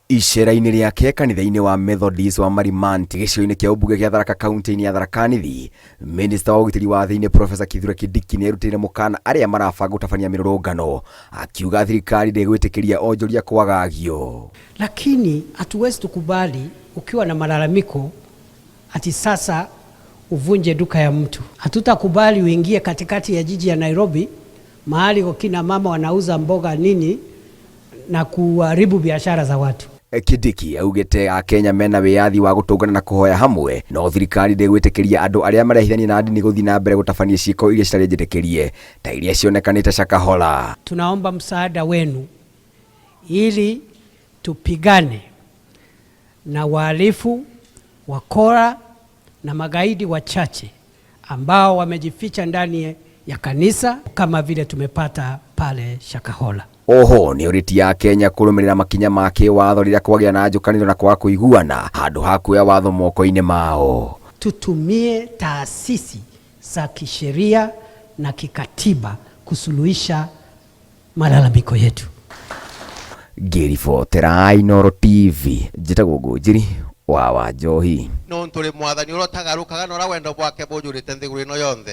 Icera-inĩ rĩake kanitha-inĩ wa Methodist wa Marimanti gĩcigo-inĩ kĩa ũmbunge gĩa Tharaka kaunti-inĩ ya Tharaka Nithi, Minista wa ũgitĩri wa thĩinĩ Professor Kithure Kindiki nĩerutĩire mũkana arĩa marabanga gũtabania mĩrũrũngano, akiuga thirikari ndĩgwĩtĩkĩria onjoria kwagagio. Lakini hatuwezi tukubali ukiwa na malalamiko ati sasa uvunje duka ya mtu. Hatutakubali uingie katikati ya jiji ya Nairobi mahali wakina mama wanauza mboga nini na kuharibu biashara za watu. Kindiki augĩte Akenya mena wĩyathi wa gũtũngana na kũhoya hamwe, no thirikari ndĩgwĩtĩkĩria andũ arĩa marehithania na ndini gũthiĩ na mbere gũtabania ciĩko iria citarĩ njĩtĩkĩrie ta iria cionekanĩte Shakahola. Tunaomba msaada wenu ili tupigane na wahalifu, wakora na magaidi wachache ambao wamejificha ndani ya kanisa kama vile tumepata pale Shakahola. Oho nĩorĩtie Akenya kũrũmĩrĩra makinya ma kĩwatho rĩrĩa kwagĩa na njũkanĩrĩro na kwaga kũiguana handũ ha kuoya watho moko-inĩ mao. Tutumie taasisi za kisheria na kikatiba kusuluhisha malalamiko yetu. Ngĩribotera Inooro TV njĩtagwo Ngũnjiri wa Wanjohi. Nontu uri Mwathani uria utagarũkaga na uria wendo bwake bujurite nthiguru ino yonthe.